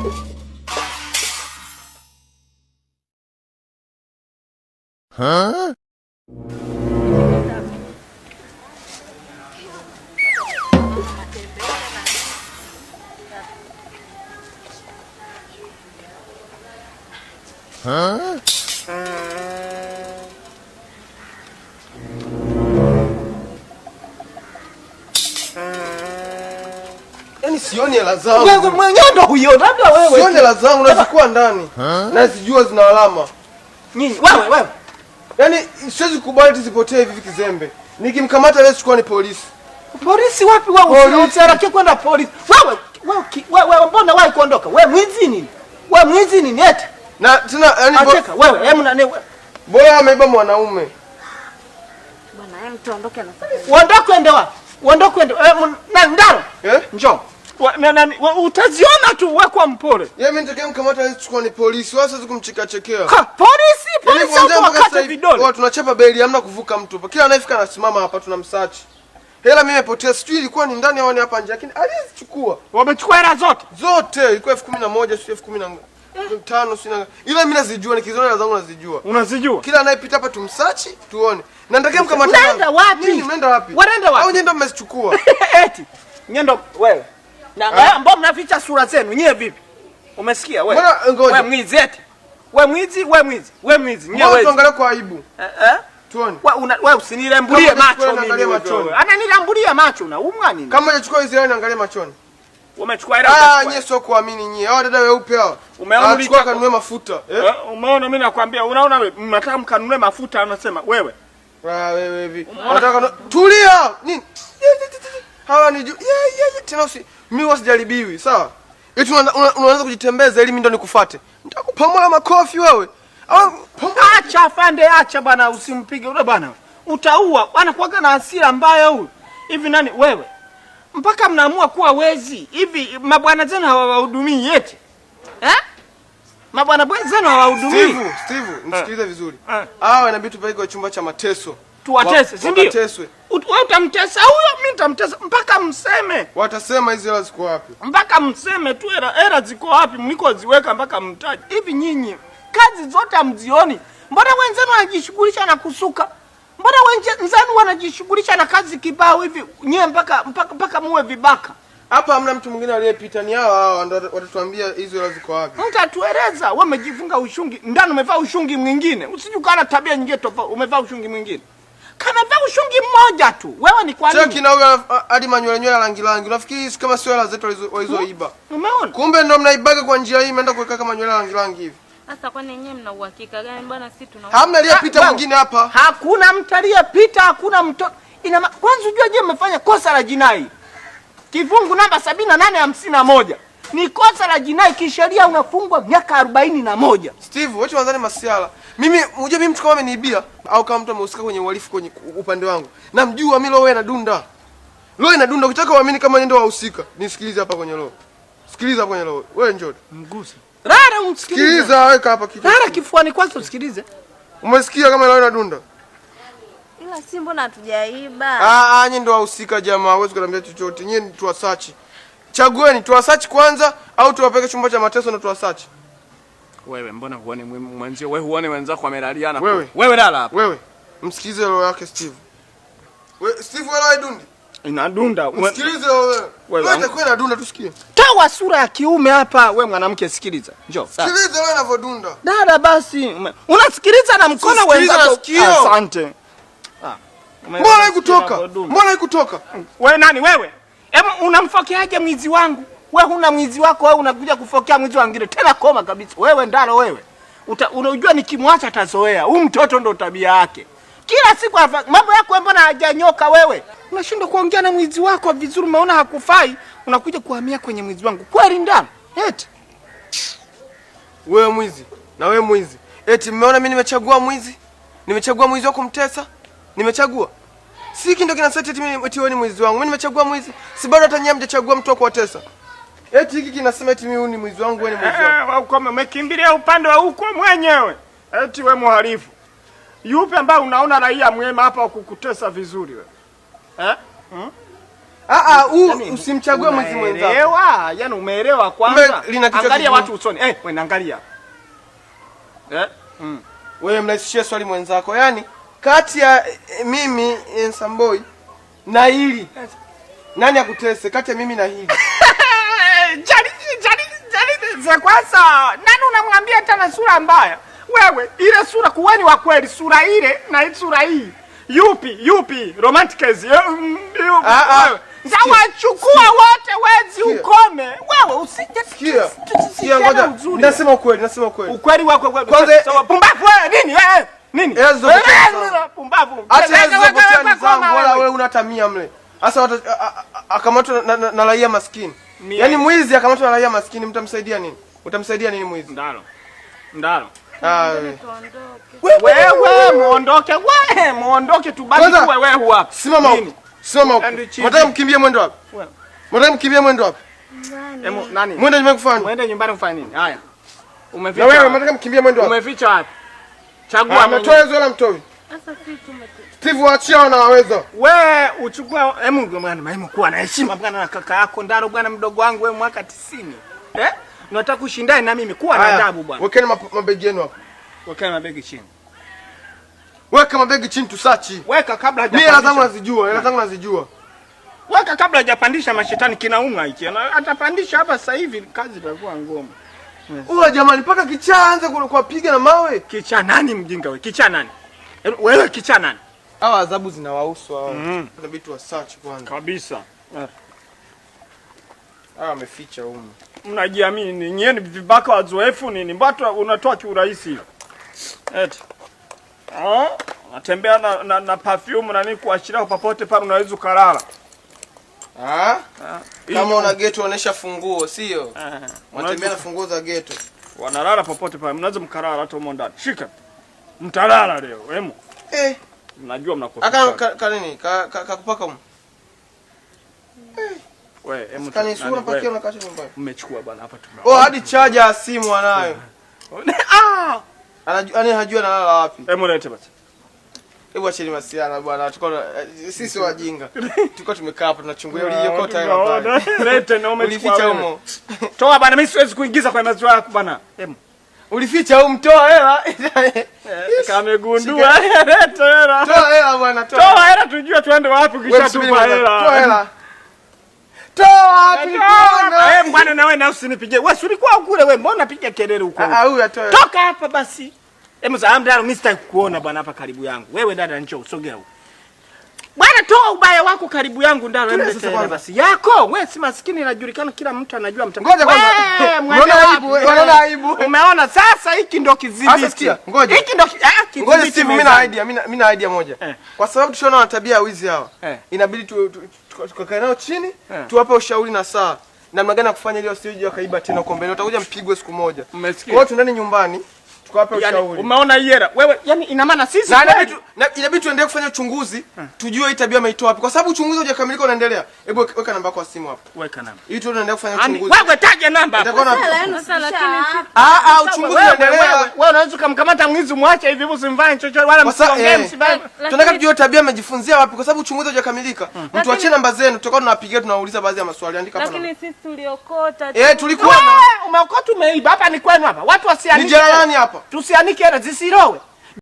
Huh? Huh? Yaani sioni hela zangu. Wewe mwenyewe ndo huyo, labda wewe. Sioni hela zangu nazikuwa ndani. Na sijua zina alama. Nyinyi wewe wewe. Yaani siwezi kubali zipotee hivi kizembe. Nikimkamata leo chukua ni polisi. Polisi wapi wewe? Usiharakie kwenda polisi. Wewe wewe wewe mbona wewe kuondoka? Wewe mwizi nini? Wewe mwizi nini eti? Na tena yani Acheka wewe, hebu na bora ameiba mwanaume. Bwana, hebu tuondoke na sasa. Uondoke ende wapi? Uondoke ende na Ndaro. Eh? Njoo. Utaziona tu wewe kwa mpole. Yeye mimi nitakaye mkamata hawezi chukua ni polisi. Wao siwezi kumcheka chekea. Ha, polisi, polisi hapo wakate vidole. Wao tunachapa beli, hamna kuvuka mtu hapa. Kila anayefika anasimama hapa tunamsearch. Hela mimi imepotea, sijui ilikuwa ni ndani au ni hapa nje, lakini alizichukua. Wamechukua hela zote. Zote, ilikuwa 11,000 sio 15,000 sio. Ila mimi nazijua, nikiziona hela zangu nazijua. Unazijua? Kila anayepita hapa tumsearch tuone. Na nitakia mkamata. Unaenda wapi? Nini mnaenda wapi? Wanaenda wapi? Au nyinyi ndio mmezichukua? Eti. Nyinyi ndio wewe. Na mbona mnaficha sura zenu? Nyie vipi? Umesikia wewe? Mbona ngoja. Wewe mwizi eti. Wewe mwizi, wewe mwizi, wewe mwizi. Nyie wewe. Tuangalie kwa aibu. Eh? Tuone. Wewe wewe usinilambulie macho mimi. Machoni. Ananilambulia macho unaumwa nini? Kama hujachukua hizo hela niangalie machoni. Umechukua hela. Ah, nyie sio kuamini nyie. Hao dada weupe hao. Umeona ulichukua kanunue mafuta. Eh? Umeona mimi nakwambia, unaona wewe mnataka mkanunue mafuta anasema wewe. Ah, wewe hivi. Unataka tulia. Nini? Hawa ni tena usi mimi wasijaribiwi, sawa? Eti unaanza kujitembeza ili mimi ndo nikufuate. Nitakupamola makofi wewe. Acha afande, acha bwana, usimpige yule bwana. Utaua. Anakuwaga na hasira mbaya huyu. Hivi nani wewe? Mpaka mnaamua kuwa wezi. Hivi mabwana zenu hawawahudumii eti? Eh? Mabwana zenu hawahudumii. Steve, nisikilize vizuri. Hawa inabidi tupeleke kwa chumba cha mateso. Tuwatese, si ndio? Wateswe. Wewe utamtesa huyo, mimi nitamtesa mpaka mseme. Watasema hizi hela ziko wapi? Mpaka mseme tu hela ziko wapi mlikoziweka mpaka mtaji. Hivi nyinyi kazi zote hamzioni? Mbona wenzenu wanajishughulisha na kusuka? Mbona wenzenu wanajishughulisha na kazi kibao hivi? Nyie mpaka mpaka mpaka muwe vibaka. Hapa hamna mtu mwingine aliyepita, ni hawa hawa ndio watatuambia hizo hela ziko wapi. Mtatueleza. Wewe umejifunga ushungi, ndani umevaa ushungi mwingine. Usijukana tabia nyingine tofauti, umevaa ushungi mwingine. Kama vaa ushungi mmoja tu. Wewe ni kwa nini? Cheki na huyo hadi manywele nywele rangi rangi. Unafikiri hizi kama sio hela zetu walizoiba? Umeona? Kumbe ndio mnaibaga kwa njia hii, mnaenda kuweka kama nywele rangi rangi hivi. Sasa kwani nyinyi mna uhakika gani bwana? Sisi tuna hamna aliyepita mwingine hapa. Hakuna mtu aliyepita, hakuna mtoto. Ina kwanza unajua je, mmefanya kosa la jinai. Kifungu namba 7851. Ni kosa la jinai kisheria, unafungwa miaka 41. Steve, wewe tuanzane masiala. Mimi unajua mimi mtu kama ameniibia au kama mtu amehusika kwenye uhalifu kwenye upande wangu. Namjua mimi roho inadunda. Roho inadunda, ukitaka uamini kama ndio wahusika. Nisikilize hapa kwenye roho. Sikiliza hapa kwenye roho. Wewe njoo. Mguse. Rara umsikilize. Sikiliza weka hapa kichwa. Rara kifuani kwanza usikilize. Umesikia kama roho inadunda? Ila si mbona hatujaiba? Ah, nyinyi ndio wahusika jamaa, huwezi kuniambia chochote. Nyinyi ni tuwasachi. Chagueni tuwasachi kwanza au tuwapeke chumba cha mateso na tuwasachi. Wewe mbona huone mwenzio? Wewe huone wenzako wamelaliana. Wewe. Wewe lala hapa. Wewe msikilize roho yake Steve. Wewe Steve wewe haidundi. Inadunda. Msikilize wewe. Wewe itakuwa inadunda tusikie. Toa sura ya kiume hapa wewe mwanamke, sikiliza. Njoo. Sikiliza wewe unavodunda. Dada basi. Unasikiliza na mkono wenzako. Asante. Mbona haikutoka? Mbona haikutoka? Wewe nani wewe? Hebu unamfokeaje mwizi wangu? Wewe huna mwizi wako, wewe unakuja kufokea mwizi wangine. Tena koma kabisa. Wewe Ndaro wewe. Unajua nikimwacha atazoea. Huyu mtoto ndo tabia yake. Kila siku mambo yako mbona hajanyoka wewe? Unashindwa kuongea na mwizi wako vizuri, umeona hakufai, unakuja kuhamia kwenye mwizi wangu. Kweli Ndaro? Eti. Wewe mwizi na wewe mwizi. Eti mmeona mimi nimechagua mwizi? Nimechagua mwizi wa kumtesa? Nimechagua. Si hiki ndio kinasema eti mimi eti wewe ni mwizi wangu. Mimi nimechagua mwizi. Si bado hata nyinyi hamjachagua mtu wa kuwatesa. Eti hiki kinasema eti mimi ni mwizi wangu, wewe ni mwizi wangu. Wewe uko umekimbilia upande wa huko mwenyewe. Eti wewe mhalifu. Yupi ambaye unaona raia mwema hapa wa kukutesa vizuri wewe? Eh? Yaani, usimchague mwizi mwenzako. Unaelewa? Yaani umeelewa kwanza. Angalia watu usoni. Wewe angalia. Wewe mrahisishie swali mwenzako. Yaani kati ya mimi Samboi na hili nani akutese? Kati ya mimi na hili. Jali za kwanza nani unamwambia tena sura mbaya? Wewe ile sura kuweni wa kweli, sura ile na sura hii. Yupi romantic yupi? Zawachukua wote wezi ukome. Wewe usije. Sikia ngoja. Nasema ukweli, Ukweli wako wewe. Kwanza pumbavu wewe nini wewe? Nini? Pumbavu. Acha hizo zangu wala wewe unatamia mle. Sasa akamatwa na raia maskini. Yaani mwizi akamatwa na raia maskini mtamsaidia nini? Utamsaidia nini mwizi? Ndalo. Wewe muondoke, wewe muondoke tubaki wewe hapa. Simama huko. Simama huko. Mnataka mkimbie mwendo wapi? Mnataka mkimbie mwendo wapi? Nani? Mwende nyumbani kufanya. Mwende nyumbani kufanya nini? Haya. Umeficha. Na wewe mnataka mkimbie mwendo wapi? Umeficha wapi? Chagua. Ametoa hizo wala mtoi. Sasa sisi tumetoa. Steve waachia na waweza. Wewe uchukue bwana, hemu kuwa na heshima bwana na kaka yako Ndaro bwana mdogo wangu wewe mwaka 90. Unataka kushindana na mimi? Kuwa na adabu bwana. Wekeni mabegi yenu hapo. Wekeni mabegi chini. Weka mabegi chini tusachi. Weka kabla hajapandisha. Mimi hela zangu nazijua, hela zangu nazijua. Weka kabla hajapandisha mashetani kinauma hiki. Atapandisha hapa sasa hivi kazi itakuwa ngumu. Uwa jamani mpaka kichaa anze kuwapiga na mawe. Kichaa nani mjinga wewe? Kichaa nani? Wewe kichaa nani? Hawa adhabu zinawahusu hawa. Inabidi tuwasearch kwanza. Kabisa. Hawa wameficha humu. Mnajiamini nyie ni vibaka wazoefu nini? Mbona unatoa kiurahisi? Eti. Unatembea na perfume na nini kuashiria popote pale unaweza ukalala. Kama una ghetto onesha funguo, sio? Unatembea na funguo za ghetto. Wanalala popote pale, mnaweza mkalala hata humo ndani. Shika. Mtalala leo, hemu. Mnajua mnakosa. Aka ka nini? Ka kupaka humo. Wewe, hemu. Kani sura pakia na kacha nyumbani. Mmechukua bwana hapa tumeona. Oh, hadi charger ya simu anayo. Anajua hajui analala wapi. Hemu lete basi. Hebu acheni masiana bwana. Tuko sisi wajinga. Tuko tumekaa hapa tunachungulia uliokota hela pale. Lete na umechukua. Ulificha humo. Toa bwana, mimi siwezi kuingiza kwa maziwa yako bwana. Hemu. Ulificha au mtoa hela? Kamegundua. Lete hela. Toa hela bwana, toa. Toa hela tujue tuende wapi ukishatupa hela. Toa hela. Toa tulikuona. Bwana na wewe na usinipigie. Wewe ulikuwa kule wewe, mbona unapiga kelele huko? Huyu atoe. Toka hapa basi. Hebu sasa mimi sitaki kukuona bwana hapa karibu yangu. Wewe dada njoo usogea huko. Bwana toa ubaya wako karibu yangu Ndaro. Hebu sasa basi. Yako wewe si maskini inajulikana kila mtu anajua mta. Ngoja kwanza. Unaona aibu, unaona aibu. Umeona sasa hiki ndio kidhibiti. Sasa sikia, ngoja. Hiki ndio kidhibiti. Ngoja Steve, mimi na idea, mimi na idea moja. Kwa sababu tushaona wana tabia ya wizi hawa. Inabidi tukae nao chini, tuwape ushauri na saa. Namna gani ya kufanya ili wasije wakaiba tena huko mbele. Utakuja mpigwe siku moja. Kwa hiyo tuendeni nyumbani. Tukawape ushauri. Umeona hii hela? Wewe yani ina maana sisi inabidi tuendelee kufanya uchunguzi, tujue hii tabia ameitoa wapi. Kwa sababu uchunguzi hujakamilika unaendelea. Hebu weka namba yako ya simu hapo. Weka namba. Ili tuendelee kufanya uchunguzi. Wewe taja namba hapo. Uchunguzi unaendelea. Wewe unaweza kumkamata mwizi muache hivi hivi usimfanye chochote wala msiongee msifanye. Tunataka tujue tabia amejifunzia wapi kwa sababu uchunguzi hujakamilika. Mtuachie namba zenu, tutakuwa tunawapigia tunawauliza baadhi ya maswali. Andika hapa. Lakini sisi tuliokota. Tulikuwa umeokota umeiba. Hapa ni kwenu hapa. Watu wasianike. Ni jirani hapa. Tusianike hela zisirowe.